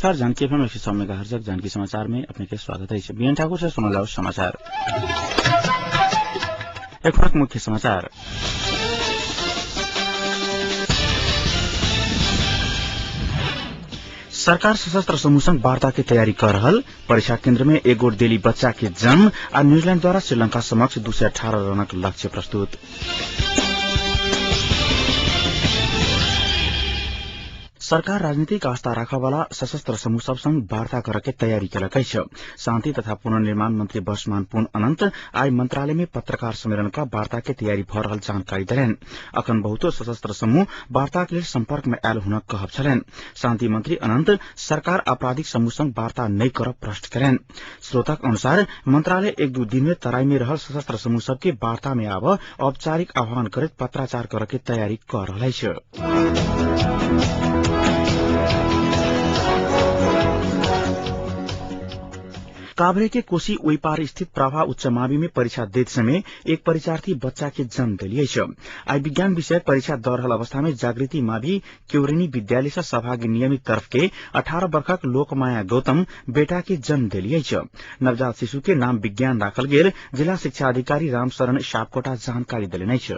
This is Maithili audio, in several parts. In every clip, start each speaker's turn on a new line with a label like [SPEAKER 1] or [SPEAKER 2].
[SPEAKER 1] नमस्कार, जानकी एफएम 106 मेगाहर्ज जानकी समाचार में अपने के स्वागत है। बीएन ठाकुर से सुनल समाचार। एखनक मुख्य समाचार। सरकार सशस्त्र समूहसँग वार्ता के तयारी कर रहल। परीक्षा केन्द्र में एक गोट देली बच्चा के जन्म आ न्यूजीलैंड द्वारा श्रीलंका समक्ष 218 रनक लक्ष्य प्रस्तुत। सरकार राजनीतिक आस्था राखवाला सशस्त्र समूह सब संग वार्ता कर के तयारी केलक अछि। शांति तथा पुनर्निर्माण मंत्री बसमान पुन अनंत आइ मंत्रालय में पत्रकार सम्मेलन का वार्ता के तयारी भ रहल जानकारी देलनि। अखन बहुतो सशस्त्र समूह वार्ता के लेल संपर्क में आयल हुनक कहब छलनि। शांति मंत्री अनंत सरकार आपराधिक समूह संग वार्ता नहि करब प्रश्न केलनि। स्रोतक अनुसार मंत्रालय एक दू दिन में तराई में रहल सशस्त्र समूह सब के वार्ता में आब औपचारिक आह्वान करैत पत्राचार कर के तयारी क रहल अछि। काभ्रे के कोशी ओइपार स्थित प्रभा उच्च मावि में परीक्षा देत समय एक परीक्षार्थी बच्चा के जन्म देली अछि। आइ विज्ञान विषय परीक्षा द रहल अवस्था में जागृति मावि केवरिनी विद्यालय से सहभागी नियमित तरफ के 18 वर्षक लोकमाया गौतम बेटा के जन्म देली अछि। नवजात शिशु के नाम विज्ञान राखल गेल जिला शिक्षा अधिकारी रामशरण सापकोटा जानकारी देलनि अछि।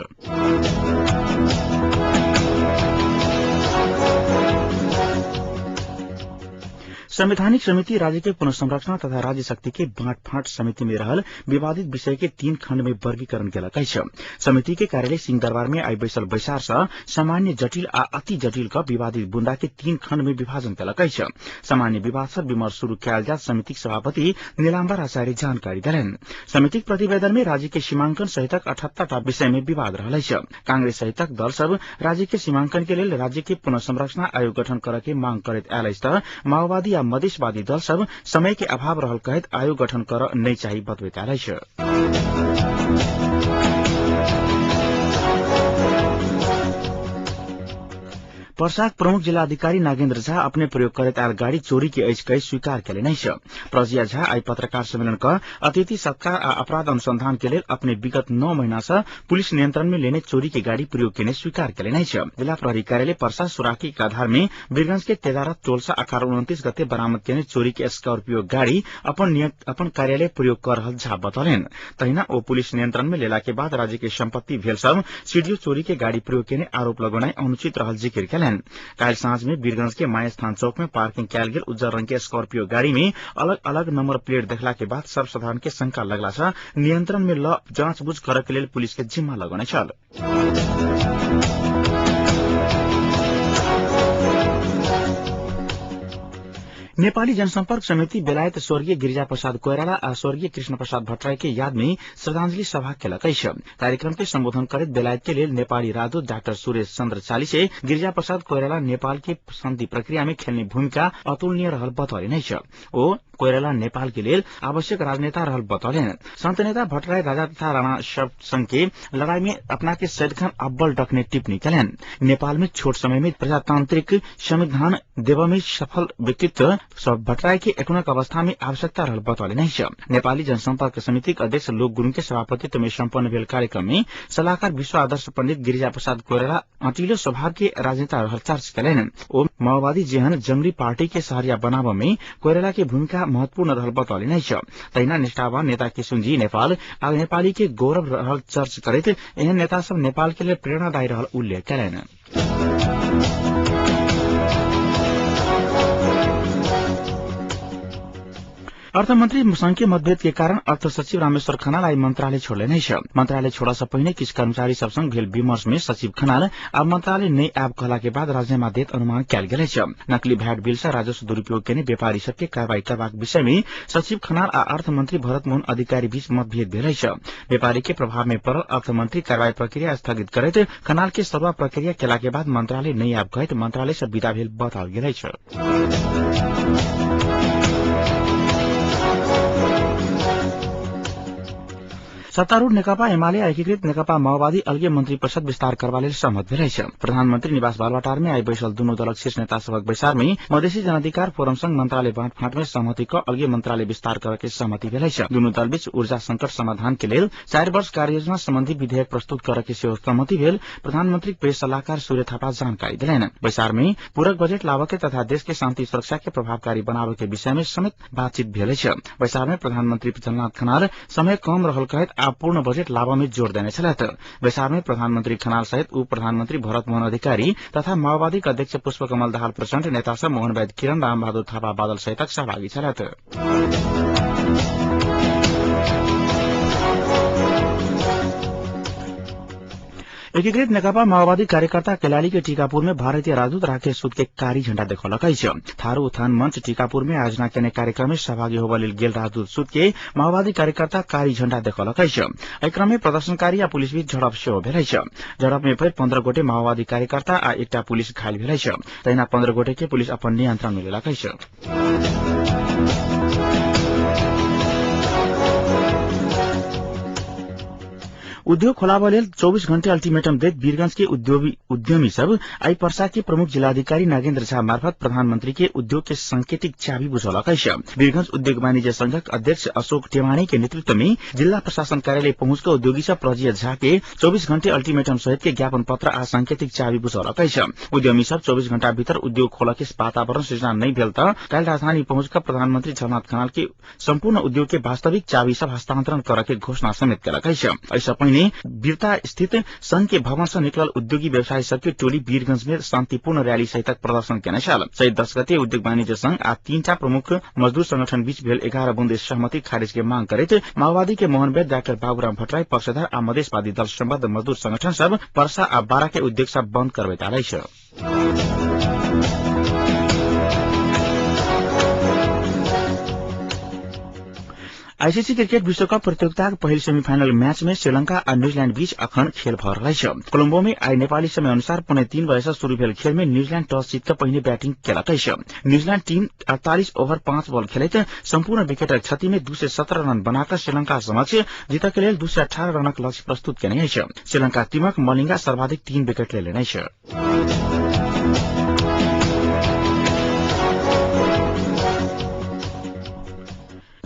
[SPEAKER 1] संवैधानिक समिति राज्य के पुनर्संरचना तथा राज्य शक्ति के बाँटफाँट समिति में रहल विवादित विषय के 3 खण्ड में वर्गीकरण केलक अछि। समिति के कार्यालय सिंहदरबार में आइ बैसल बैसार से सामान्य, जटिल आ अति जटिल क विवादित बुंदा के 3 खण्ड में विभाजन केलक अछि। सामान्य विवाद से विमर्श शुरू कयल जात समितिक सभापति नीलाम्बर आचार्य जानकारी देलनि। समितिक प्रतिवेदन में राज्य के सीमांकन सहितक 78टा विषय में विवाद रहल अछि। कांग्रेस सहितक दल सब राज्य के सीमांकन के लेल राज्य के पुनर्संरचना आयोग गठन करऽ के मांग करैत आयल अछि त माओवादी आ मधेशवादी दल सब समय के अभाव रहल कहैत आयोग गठन कर नहि चाही बतबैत आयल अछि। पर्साक प्रमुख जिलाधिकारी नागेन्द्र झा अपने प्रयोग करैत आयल गाड़ी चोरी के अछि कहि स्वीकार केलनि अछि। प्रजिया झा आइ पत्रकार सम्मेलन क अतिथि सत्कार आ अपराध अनुसंधान के लेल अपने विगत 9 महीना से पुलिस नियंत्रण में लेने चोरी के गाड़ी प्रयोग केने स्वीकार केलनि अछि। जिला प्रहरी कार्यालय पर्सा सुराकी के आधार में वीरगंज के तेजारत टोल से अखार 29 गते बरामद केने चोरी के स्कॉर्पियो गाड़ी अपन कार्यालय प्रयोग कर रहल झा बतौलनि। तहिना ओ पुलिस नियंत्रण में लेला के बाद राज्य के संपत्ति भेल सब सीडीओ चोरी के गाड़ी प्रयोग केने आरोप लगौनाइ अनुचित रहल जिकिर केलनि। काल्हि साँझ में वीरगंज के मायास्थान चौक में पार्किंग कयल गेल उज्जर रंग के स्कॉर्पियो गाड़ी में अलग अलग नंबर प्लेट देखला के बाद सर्वसाधारण के शंका लगला से नियंत्रण में ल जांच बुझ करऽ के लेल पुलिस के जिम्मा लगौने छल। नेपाली जनसम्पर्क समिति बेलायत स्वर्गीय गिरिजा प्रसाद कोइराला आ स्वर्गीय कृष्ण प्रसाद भट्टराई के याद में श्रद्धांजलि सभा केलक अछि। कार्यक्रम के संबोधन करैत बेलायत के लेल नेपाली राजदूत डाक्टर सुरेश चन्द्र चालिसे गिरिजा प्रसाद कोइराला नेपाल के शान्ति प्रक्रिया में खेल्ने भूमिका अतुलनीय रहल बतौलनि अछि। ओ कोइराला नेपाल के लेल आवश्यक राजनेता रहल बतौलनि। संत नेता भट्टराई राजा तथा राणा सब संघ के लड़ाई में अपना के सदिखन अब्बल डकने टिप्पणी केलनि। नेपाल में छोट समय में प्रजातांत्रिक संविधान देव में सफल व्यक्तित्व सब भट्टराई के एखनक अवस्था में आवश्यकता रहल बतौलनि अछि। नेपाली जनसम्पर्क समितिक अध्यक्ष लोक गुरूङ के सभापतित्व में सम्पन्न भेल कार्यक्रम में सलाहकार विश्व आदर्श पंडित गिरिजा प्रसाद कोइराला अटिलो स्वभाव के राजनेता रहल चर्च केलनि। ओ माओवादी जेहन जंगली पार्टी के सहरिया बनाब में कोइराला के भूमिका महत्वपूर्ण रहल बतौलनि अछि। तहिना निष्ठावान नेता किशुनजी नेपाल आ नेपाली के गौरव रहल चर्च करैत एहन नेता सब नेपाल के लेल प्रेरणादायी रहल उल्लेख केलनि। अर्थमन्त्री संघीय मतभेद के कारण अर्थ सचिव रामेश्वर खनाल आई मंत्रालय छोड़लनि अछि। मंत्रालय छोड़ से पहिने किछु कर्मचारी सब संग भेल विमर्श में सचिव खनाल आब मंत्रालय नहि आब कहला के बाद राजीनामा देत अनुमान कयल गेल अछि। नकली भ्याट बिल से राजस्व दुरूपयोग केने व्यापारी सब के कार्रवाई करबाक विषय में सचिव खनाल आ अर्थमन्त्री भरत मोहन अधिकारी बीच मतभेद भेल अछि। व्यापारी के प्रभाव में पड़ल अर्थमन्त्री कार्रवाई प्रक्रिया स्थगित करैत खनाल के सरुआ प्रक्रिया केला के बाद मंत्रालय नहि आब कहैत मंत्रालय से विदा भेल बताओल गेल अछि। सत्तारूढ़ नेकपा एमाले आ एकीकृत नेकपा माओवादी अलगे मंत्री परिषद विस्तार करबा लेल सहमत भेल अछि। प्रधानमंत्री निवास बालवाटार में आई बैसल दुनू दलक शीर्ष नेता सभक बैसार में मधेसी जनाधिकार फोरम संग मंत्रालय बाँटफाँट में सहमति क अलगे मंत्रालय विस्तार करय के सहमति भेल अछि। दुनू दल बीच ऊर्जा संकट समाधान के लेल 4 वर्ष कार्ययोजना सम्बन्धी विधेयक प्रस्तुत करय के सेहो सहमति भेल प्रधानमंत्री प्रेस सलाहकार सूर्य थापा जानकारी देलनि। बैसार में पूरक बजेट लाबऽ के तथा देश के शांति सुरक्षा के प्रभावकारी बनाबऽ के विषय में समेत बातचीत भेल अछि। बैसार में प्रधानमंत्री झलनाथ खनाल समय कम रहल कहैत आब पूर्ण बजेट लाबऽ में जोर देने छलथि। बैसार में प्रधानमंत्री खनाल सहित उप प्रधानमंत्री भरत मोहन अधिकारी तथा माओवादी अध्यक्ष पुष्पकमल दाहाल प्रचण्ड, नेता सब मोहन वैद्य किरण, रामबहादुर थापा बादल सहितक सहभागी छलथि। एकीकृत नेकपा माओवादी कार्यकर्ता कैलाली के टीकापुर में भारतीय राजदूत राकेश सूद के कारी झण्डा देखौलक अछि। थारू उत्थान मंच टीकापुर में आयोजना केने कार्यक्रम में सहभागी होबय लेल गेल राजदूत सूद के माओवादी कार्यकर्ता कारी झण्डा देखौलक अछि। एहि क्रम में प्रदर्शनकारी आ पुलिस बीच झड़प सेहो भेल अछि। झड़प में फेर 15 गोटे माओवादी कार्यकर्ता आ एकटा पुलिस घायल भेल अछि। तहिना 15 गोटे के पुलिस अपन नियंत्रण में लेलक अछि। उद्योग खोलाबऽ लेल 24 घंटे अल्टीमेटम दैत वीरगंज के उद्यमी सब आई पर्सा के प्रमुख जिलाधिकारी नागेन्द्र झा मार्फत प्रधानमंत्री के उद्योग के सांकेतिक चाबी बुझौलक अछि। वीरगंज उद्योग वाणिज्य संघक अध्यक्ष अशोक टेवाणी के नेतृत्व में जिल्ला प्रशासन कार्यालय पहुंच के उद्योगी सब प्रजिय झा के 24 घंटे अल्टीमेटम सहित के ज्ञापन पत्र आ सांकेतिक चाबी बुझौलक अछि। उद्यमी सब 24 घंटा भीतर उद्योग खोलऽ के वातावरण सृजना नहि भेल त काल्हि राजधानी पहुंच कऽ प्रधानमंत्री झलनाथ खनाल के सम्पूर्ण उद्योग के वास्तविक चाबी सब हस्तांतरण करऽ के घोषणा समेत केलक अछि। एहिसँ पहिने वीरता स्थित संघ के भवन से निकलल उद्योगी व्यवसायी सबके टोली वीरगंज में शांतिपूर्ण रैली सहितक प्रदर्शन केने छल। चैत 10 गते उद्योग वाणिज्य संघ आ 3टा प्रमुख मजदूर संगठन बीच भेल 11 बुंदे सहमति खारिज के मांग करैत माओवादी के मोहन वैद्य, डाक्टर बाबूराम भट्टराई पक्षधर आ मधेशवादी दल सम्बद्ध मजदूर संगठन सब पर्सा आ बारा के उद्योग सब बंद करबैत आयल अछि। आईसीसी क्रिकेट विश्वकप प्रतियोगिताक पहिल सेमीफाइनल मैच में श्रीलंका आ न्यूजीलैंड बीच अखन खेल भऽ रहल अछि। कोलम्बो में आई नेपाली समय अनुसार 2:45 बजे से शुरू भेल खेल में न्यूजीलैंड टॉस जीत कऽ पहिने बैटिंग केलक अछि। न्यूजीलैंड टीम 48 ओभर 5 बॉल खेलैत सम्पूर्ण विकेटक क्षति में 217 रन बनाकऽ श्रीलंका समक्ष जीतक के लेल 218 रनक लक्ष्य प्रस्तुत केने अछि। श्रीलंका टीमक मलिंगा सर्वाधिक 3 विकेट लेने अछि।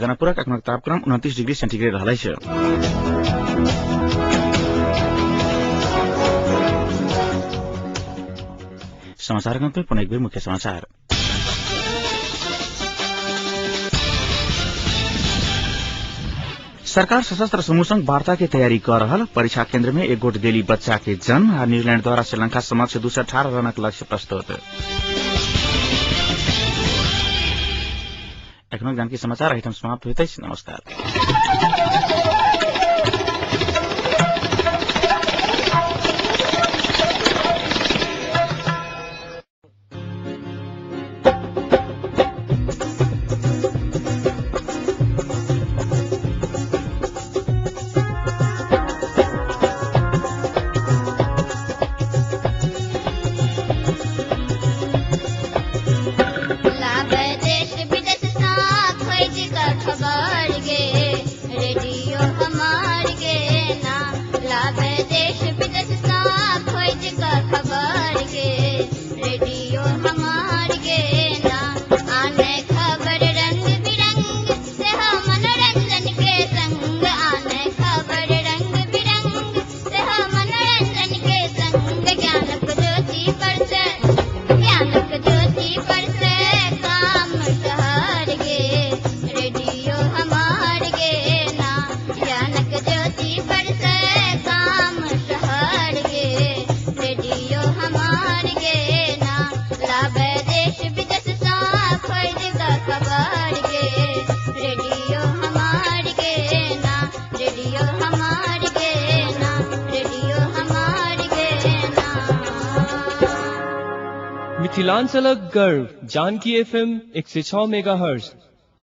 [SPEAKER 1] जनकपुरक अखनक तापक्रम 29 डिग्री सेन्टीग्रेड रहल अछि। समाचार अंत में पुनः एक बेर मुख्य समाचार। सरकार सशस्त्र समूह संग वार्ता के तैयारी कर रहल। परीक्षा केन्द्र में एक गोट देली बच्चा के जन्म आ न्यूजीलैंड द्वारा श्रीलंका समक्ष 218 रनक लक्ष्य प्रस्तुत। एखनक जानकी समाचार एहिठाम समाप्त होइत अछि। नमस्कार।
[SPEAKER 2] मिथिलांचलक गर्व जानकी एफएम 106 मेगाहर्ट्ज।